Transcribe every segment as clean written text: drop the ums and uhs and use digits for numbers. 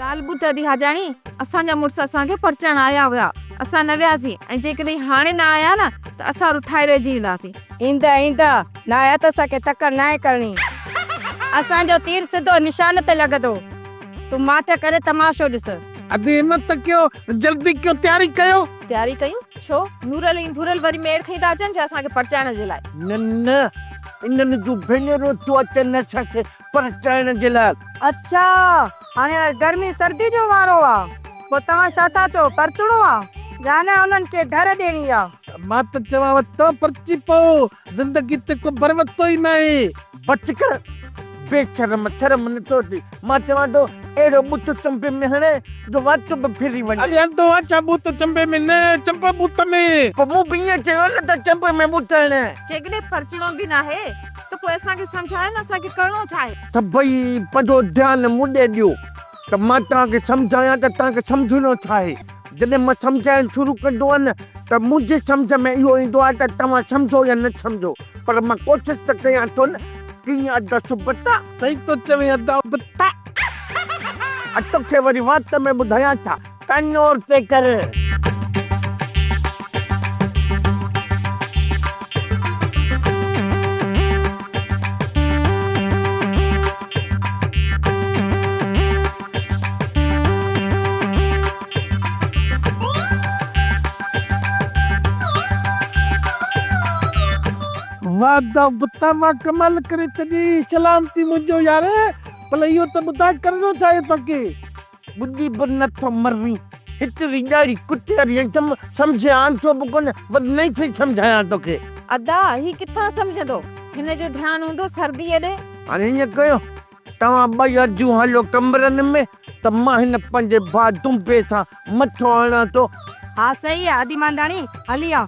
ڳالهه ٻڌ ادي حاجاڻي، اسان جا مڙس اسان کي پرچائڻ آيا هيا، اسان نه وياسين ۽ جيڪڏهن هاڻي نه آيا نه ته اسان رٺائي رهجي وينداسين. ايندا ايندا، نه آيا ته اسان کي تڪڙ ناهي ڪرڻي. اسان جو تير سڌو نشان تي لڳندو. تون ماٺ ڪري تماشو ڏس. ادي همت ڪيو، جلدي ڪيو تياري ڪيو. تياري ڪيون؟ ڇو؟ نورل ۽ ڀورل وري ميڙ کڻي ٿا اچن ڇا اسان کي پرچائڻ جي لاء؟ نه نه، انهن جون ڀينرون ٿيون اچن اسان کي پرچائڻ جي لاء. اڇا، هاڻي وري گرمي سردي جو وارو آ. پوء توهان ڇا ٿا چئو، پرچڻو آ يا نه انهن کي ڍر ڏيڻي آ؟ مان ته چوانو ته پرچي پئو، زندگي تي ڪو ڀروسو ئي ناهي. بس ڪر، بي شرم، شرم نٿو اچي. مان چوان ٿو اهڙو ٻوٿ چنبي ۾ هڻي جو وات به ڦري وڃي. اڙي انڌو آن ڇا ٻوٿ چنبي ۾ نه، چنبو ٻوٿ ۾. پوء مون به ائين چيو نه ته چنبي ۾ ٻوٿ هڻي. جيڪڏهن پرچڻو به ناهي ته پوء اسان کي سمجهايو نه اسان کي ڪرڻو ڇا آهي؟ سڀئي پنهنجو ڌيان مون ڏي ڏيو ته مان توهان کي سمجهايان ته توهان کي سمجهڻو ڇا آهي. جڏهن مان سمجهائڻ شروع ڪندو آهيان نه ته منهنجي سمجهه ۾ اهو ايندو آهي ته توهان سمجهو يا نه سمجهو پر مان ڪوشش ته ڪيان ٿو نه ڪيئن ادا سبتا؟ صحيح ٿو چوين ادا ابتا. توکي وري وات ۾ ٻڌايان ڇا؟ ڪنور تي ڪر. واھ ادا ابتا واھ ڪمال ڪري ڇڏيئي سلامتي منهنجو يار ڀلا اهو ته ٻڌاء ڪرڻو ڇا آهي توکي. ٻڌي به نه ٿو مرين. هيتري ڏاڙهي ڪتي واري اٿم، سمجهيان ٿو به ڪونه، وري نئين سئي سمجهايان توکي. ادا، هي ڪٿان سمجهندو؟ هن جو ڌيان هوندو سرديء ڏي. هاڻي ائين ڪيو، توهان ٻئي اديون هلو ڪمرن ۾ ته مان هن پنهنجي ڀاء دنبي سان مٿو هڻان ٿو. ها صحيح آ ادي مانڌاڻي، هلي آ.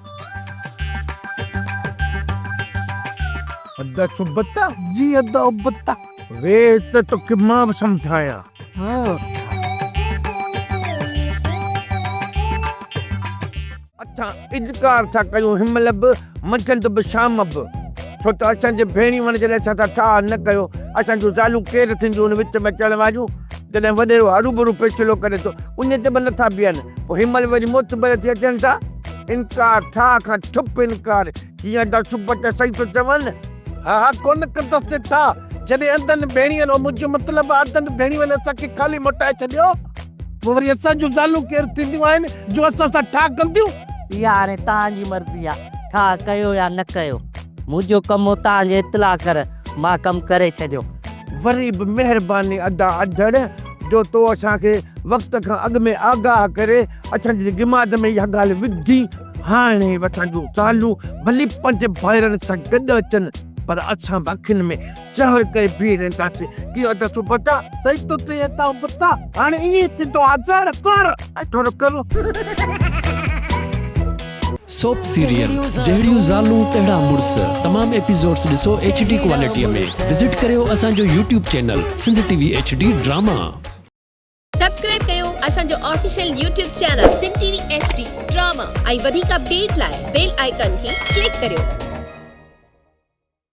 ادا سبتا. جي ادا ابتا. ويهه ته توکي مان به سمجهايان. اسان اذڪار ٿا ڪيون هن مهل به منجهند به شام به ڇو ته اسان جي ڀيڻيون جڏهن اسان سان ٺاهه نه ڪيو اسان جون زالون ڪير ٿينديون ان وچ ۾ اچڻ واريون جڏهن وڏيرو هروڀرو فيصلو ڪري ٿو ان تي به نٿا بيهن پوء هن مهل وري معتبر ٿي اچن ٿا انڪار ٺاهه کان ٺپ انڪار ڪيئن ادا صبح ته صحيح ٿو چون. ها ها ڪونه ڪندس ٺاهه جڏهن انڌن ڀيڻيون منهنجو مطلب آهي انڌن ڀيڻيون اسان کي خالي موٽائي ڇڏيو. پوء وري اسان جون زالون ڪير ٿينديون آهن جو اسان سان ٺاهه ڪنديون؟ اها هاڻي توهان جي مرضي آهي، ٺاهه ڪيو يا نه ڪيو. منهنجو ڪم هو توهان جو اطلاع ڪرڻ، مان ڪم ڪري ڇڏيو. وري به مهرباني ادا اڌڙ جو تو اسان کي وقت کان اڳ ۾ آگاهه ڪري اسان جي دماغ ۾ اها ڳالهه وڌي. هاڻي اسان جون زالون ڀلي پنهنجي ڀائرن سان گڏ اچن پر اسان به اکين ۾ زهر ڪري بيهي رهنداسين. ڪيئن ادا سبتا؟ صحيح ٿو چئين ادا ابتا، هاڻي ائين ئي ٿيندو آ زهر زهر. ۽ ٿورو ڪرو. سوپ سيريل جهڙيون زالون تهڙا مڙس تمام ايپيسوڊس ڏسو ايڇ ڊي ڪوالٽي ۾ وزٽ ڪريو اسان جو YouTube channel Sindh T V H D drama. Subscribe ڪيو اسان جو official YouTube channel Sindh T V H D drama ۽ وڌيڪ اپڊيٽ لاء بيل آئيڪان کي ڪلڪ ڪريو.